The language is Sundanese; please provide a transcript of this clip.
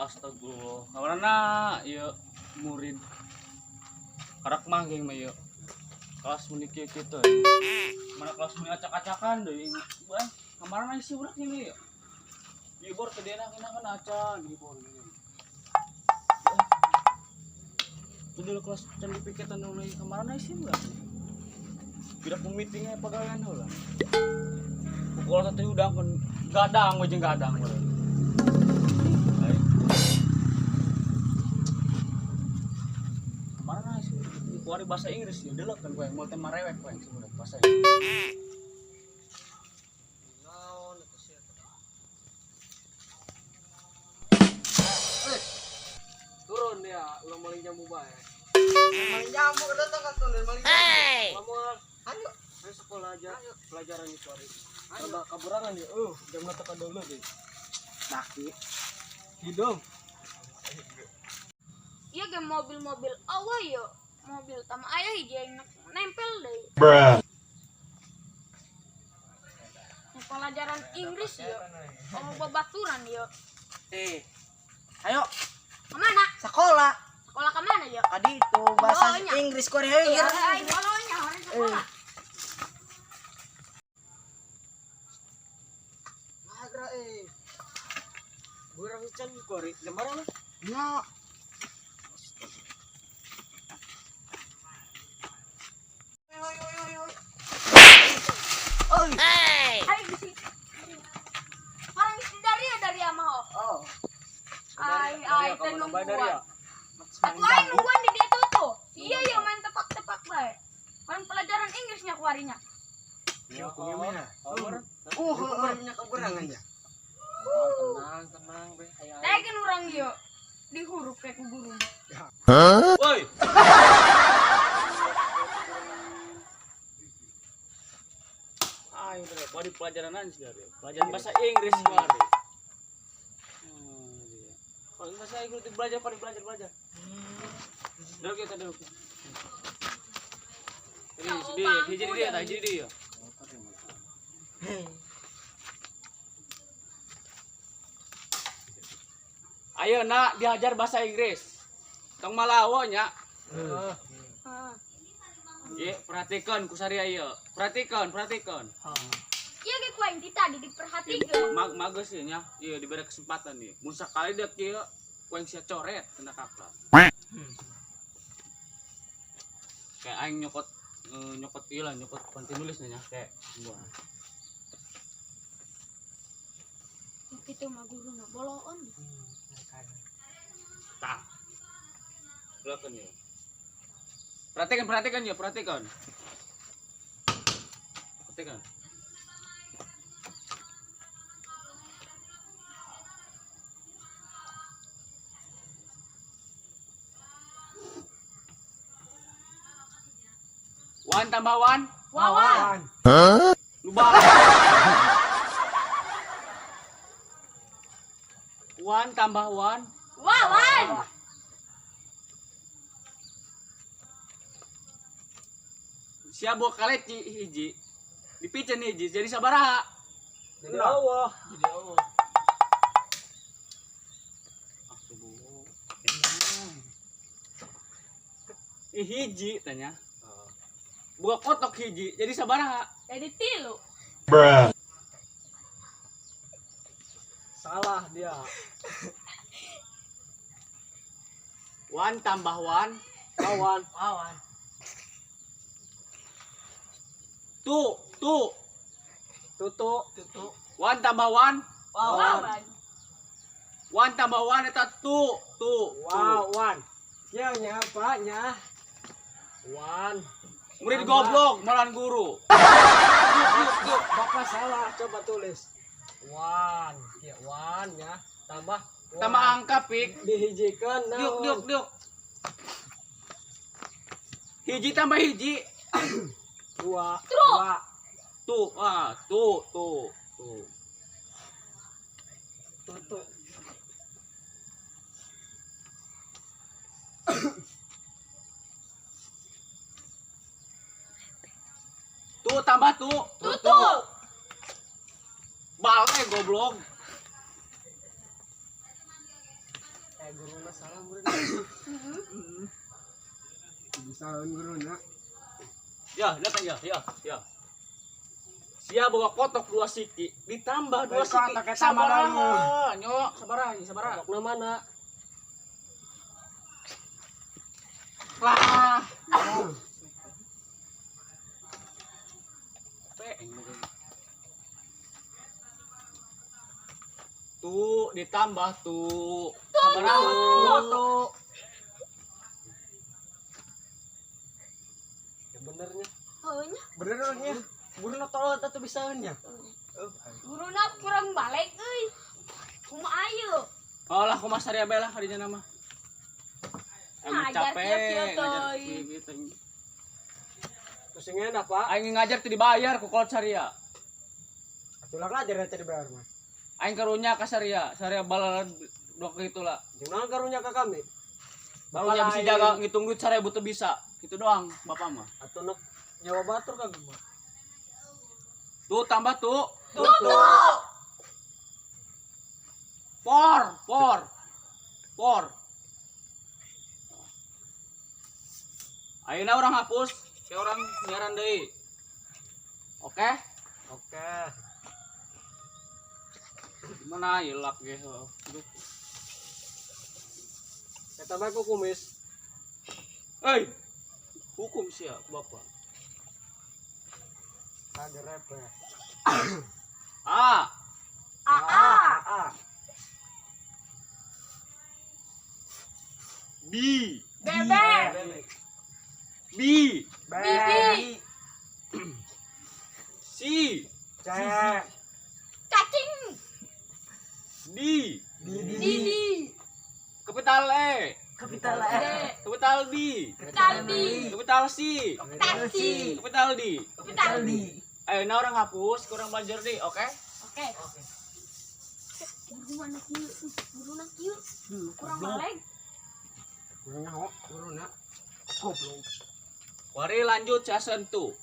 Astagfirullah. Kamarana ieu murid karak mah geng mah ieu. Kelas meni kieu kitu. Mana kelas meni acak-acakan deui. Wah, kamarana isi budak ini ieu. Ieu bor teu dienak kan acan ieu bor gini. Itu dulu kelas can dipiketan dulu kamarana isi budak. Tidak meetingnya pegawaian heula. Pukul satu udah kan gadang we jeung gadang we. Ai. Kemana sih? Kuari bahasa Inggris ya, delok kan gue mau tema rewek gue sebenarnya bahasa Inggris. Naon eta sih eta? Eh, turun dia, ulah maling jambu bae. Maling jambu datang kan tuh maling. Hey! Lamun Ayo. ayo sekolah aja, pelajaran itu hari. Ayo. Tambah kaburangan ya, jam teka dulu deh. Daki. Hidung. Iya ge mobil-mobil awa yo. Mobil tama aya hiji yang nempel deui. Bruh. Yang pelajaran Inggris yo. Oh babaturan yo. Eh. Ayo Kemana? sekolah. Sekolah kemana yo? Tadi itu bahasa Oh, nya. Inggris Korea Iya, ya. aing bolonya orang sekolah. Agra eh. Burang can kuari, lembaran lah. Ya. Oi. Aing bisi. Orang bisi dari ya dari ama oh. Oh. Ai ai teh Dari nungguan. ya. Atuh aing nungguan di ditu tuh. Iya yo main tepak-tepak bae. Main pelajaran Inggrisnya kuarinya. Ya, oh. Punya keberangan ya. Tenang, tenang, be. Ayo, ayo. Daekeun urang yo dihurup kayak ku guru. Woi. Ayo deh, body pelajaran aja sih dari. Pelajaran bahasa Inggris kemarin. Iya. Kalau bahasa Inggris itu belajar, pada belajar belajar. Dulu kita dulu. Ini sedih, hiji dia, hiji dia. Ayo nak diajar bahasa Inggris. Tong malawo nya. Heeh. Heeh. Ye, perhatikan kusaria ieu. Perhatikan, perhatikan. Iya ge ku aing ti tadi diperhatikeun. Mag magus ya nya. Iya diberi kesempatan nih. Mun sakali dia kieu ku aing sia coret kena kakak. Kayak aing nyokot nyokot ieu lah, nyokot panti nulis nya kayak buah. Itu mah guruna boloon. Tah. Perhatikan ya. Perhatikan, perhatikan ya, perhatikan. Perhatikan. Wan tambah wan, Wawan. lubang. Wan tambah wan, Wawan. siap buah kaleci hiji, dipicen hiji, jadi sabaraha. Jadi Allah, jadi Allah. Ih, hiji tanya. Buah kotok hiji, jadi sabaraha. Jadi tilu. Bruh. Salah dia. Wan tambah wan, Kawan. Wawan. tu tu. Tutu. Tutu. Wan tambah wan, Wawan. Wawan. wan tambah wan eta tu tu. tu. Wawan. Ya nya apa nya? Wan. Murid goblok malahan guru. Yuk yuk yuk. Bapak salah, coba tulis. Wan. Ya, wan ya. Tambah wan. Tambah angka pik. Dihijikan naon? Yuk yuk yuk. Hiji tambah hiji. Dua. Truk. Dua. Tu ah tu tu tu. Tutu. Tu tambah tu. Tutu. Balai goblok. Guruna salah murid. Bisa guruna. Ya, lihat ya, ya, ya. Sia bawa kotok 2 siki ditambah 2 siki. Sabaraha, nyok, sabaraha, sabaraha. Kotokna mana? Lah. Tuh ditambah tuh. Sabaraha tuh. Ya benernya. Heunya. Benernya. Guruna tolol atuh bisaeun nya. Guruna kurang balik euy. Kumaha ayo? Oh lah kumaha saria bae lah kadinya nama. Ngajar capek, kieu-kieu ngajar teuing. gitu. Pusingnya enak, Pak. Aing ngajar teu dibayar ku kolot saria. Atuh lah ngajar teh dibayar mah. Aing karunya ka saria, saria balalad dua kitu lah. Jeung naon karunya ka kami? Barunya bisa jaga ngitung duit 1000 teu bisa. Gitu doang bapak mah. Atuh nek nyawa batur kami mah. Tuh tambah tuh. Tuh. Por, por. Por. Ayeuna urang hapus, ke orang nyaran deui. Oke? Oke. Gimana ilak ge heuh. Eta bae ku kumis. Hei. Hukum sia bapak. Kagerepe. A. A A. A. B. B B. B. B. B. C. C. Cacing. D. D. D D. Kapital E. Kapital D. Kapital B. Kapital B. Kapital C. Kapital C. Kapital D. Kapital D. Ayo, nah orang hapus, kurang belajar deh, oke? Oke. Guru mana kieu? Guru na kieu. Kurang balik. Guruna ho, guruna. Goblok. Wari lanjut season 2.